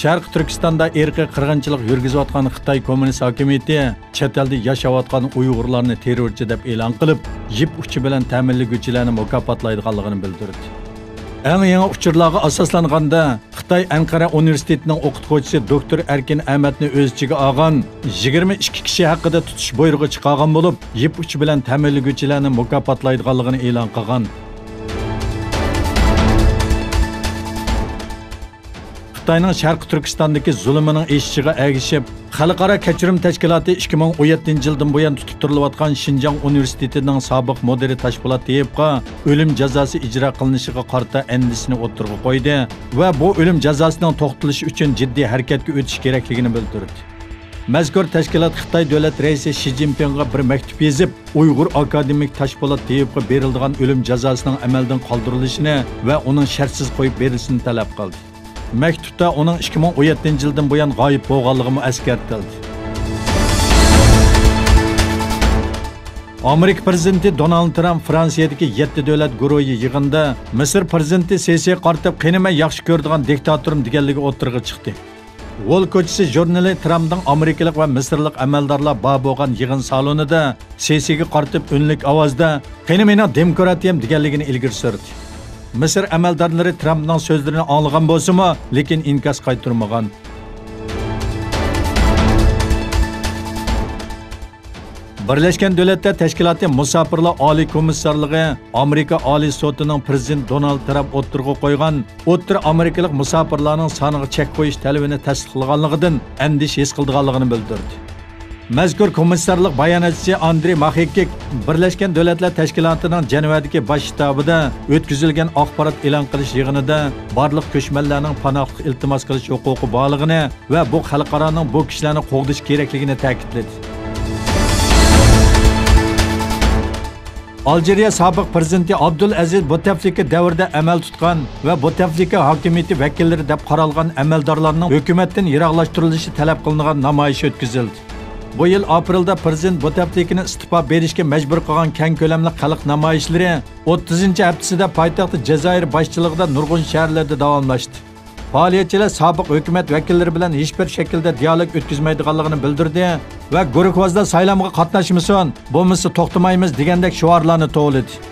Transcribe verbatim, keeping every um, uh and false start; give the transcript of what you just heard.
شەرقىي تۈركىستاندا ئىرقىي قىرغىنچىلىق يۈرگۈزۈۋاتقان خىتاي كوممۇنىست ھاكىمىيىتى چەت ئەلدە ياشاۋاتقان ئۇيغۇرلارنى تېررورچى دەپ ئېلان قىلىپ، يىپ ئۇچى بىلەن تەمىنلىگۈچىلەرنى مۇكاپاتلايدىغانلىقىنى بىلدۈردى. ئەڭ يېڭى ئۇچۇرلارغا ئاساسلانغاندا، خىتاي ئەنقەرە ئۇنىۋېرسىتېتىنىڭ ئوقۇتقۇچىسى دوكتور ئەركىن ئەمەتنى ئۆز ئىچىگە ئالغان يىگىرمە ئىككى كىشى ھەققىدە تۇتۇش بۇيرۇقى چىقارغان بولۇپ، يىپ ئۇچى بىلەن تەمىنلىگۈچىلەرنى مۇكاپاتلايدىغانلىقىنى ئېلان قىلغان. خىتاينىڭ شەرقىي تۈركىستاندىكى زۇلۇمىنىڭ ئېشىشىغا ئەگىشىپ، خەلقئارا كەچۈرۈم تەشكىلاتى ئىككى مىڭ ئون يەتتىنچى يىلدىن بۇيان تۇتۇپ تۇرۇلۇۋاتقان شىنجاڭ ئۇنىۋېرسىتېتىنىڭ سابىق مۇدىرى تاشپولات تېيىپقا ئۆلۈم جازاسى ئىجرا قىلىنىشىغا قارىتا ئەندىشىسىنى ئوتتۇرىغا قويدى ۋە بۇ ئۆلۈم جازاسىنىڭ توختىتىلىشى ئۈچۈن جىددىي ھەرىكەتكە ئۆتۈش كېرەكلىكىنى بىلدۈردى. مەزكۇر تەشكىلات خىتاي دۆلەت رەئىسى شى جىنپىڭغا بىر مەكتۇپ يېزىپ، ئۇيغۇر ئاكادېمىك تاشپولات تېيىپقا بېرىلىدىغان ئۆلۈم جازاسىنىڭ ئەمەلدىن قالدۇرۇلۇشىنى ۋە ئۇنىڭ شەرتسىز قويۇپ بېرىلىشىنى تەلەپ قىلدى. مەكتۇپتا ئۇنىڭ ئىككى مىڭ ئون يەتتىنچى يىلدىن بۇيان غايىب بولغانلىقىمۇ ئەسكەرتىلدى. ئامېرىكا پىرېزىدېنتى دونالد ترامپ فرانسىيەدىكى يەتتە دۆلەت گۇرۇھى يىغىنىدا مىسىر پىرېزىدېنتى سىسىگە قارىتىپ، قېنى مەن ياخشى كۆرىدىغان دىكتاتورۇم دېگەنلىكى ئوتتۇرىغا چىقتى. ۋول كوچىسى ژۇرنىلى ترامپنىڭ ئامېرىكىلىق ۋە مىسىرلىق ئەمەلدارلار بار بولغان يىغىن سالونىدا سىسىگە قارىتىپ ئۈنلۈك ئاۋازدا، قېنى مېنىڭ دېموكراتىيەم دېگەنلىكىنى ئىلگىرى سۈردى. مىسىر ئەمەلدارلىرى ترامپنىڭ سۆزلىرىنى ئاڭلىغان بولسىمۇ، لېكىن ئىنكاس قايتۇرمىغان. بىرلەشكەن دۆلەتلەر تەشكىلاتى مۇساپىرلار ئالىي كومىسسارلىقى ئامېرىكا ئالىي سوتىنىڭ پىرېزىدېنت دونالد ترامپ ئوتتۇرىغا قويغان ئوتتۇرا ئامېرىكىلىق مۇساپىرلارنىڭ سانىغا چەك قويۇش تەلىپىنى تەستىقلىغانلىقىدىن ئەندىشە ھېس قىلىدىغانلىقىنى بىلدۈردى. مەزكۇر كومىسسارلىق باياناتچىسى ئاندرېي ماخېككىك بىرلەشكەن دۆلەتلەر تەشكىلاتىنىڭ جەنۋەدىكى باش شتابىدا ئۆتكۈزۈلگەن ئاخبارات ئېلان قىلىش يىغىنىدا بارلىق كۆچمەنلەرنىڭ پاناھلىق ئىلتىماس قىلىش ھوقۇقى بارلىقىنى ۋە بۇ خەلقئارانىڭ بۇ كىشىلەرنى قوغدىشى كېرەكلىكىنى تەكىتلىدى. ئالجىرىيە سابىق پىرېزىدېنتى ئابدۇل ئەزىز بۇتەفلىكا دەۋرىدە ئەمەل تۇتقان ۋە بۇتەفلىكا ھاكىمىيىتى ۋەكىللىرى دەپ قارالغان ئەمەلدارلارنىڭ ھۆكۈمەتتىن يىراقلاشتۇرۇلۇشى تەلەپ قىلىنغان نامايىش ئۆتكۈزۈلدى. بۇ يىل ئاپرېلدا پىرېزىدېنت بۇتەفلىكىنى ئىستېپا بېرىشكە مەجبۇر قىلغان كەڭ كۆلەملىك خەلق نامايىشلىرى ئوتتۇزىنچى ھەپتىسىدە پايتەخت جەزائىر باشچىلىقىدا نۇرغۇن شەھەرلەردە داۋاملاشتى. پائالىيەتچىلەر سابىق ھۆكۈمەت ۋەكىللىرى بىلەن ھېچبىر شەكىلدە دىئالوگ ئۆتكۈزمەيدىغانلىقىنى بىلدۈردى ۋە گۇرۇھۋازلار سايلامغا قاتناشمىسۇن، بولمىسا توختىمايمىز دېگەندەك شوئارلارنى توۋلىدى.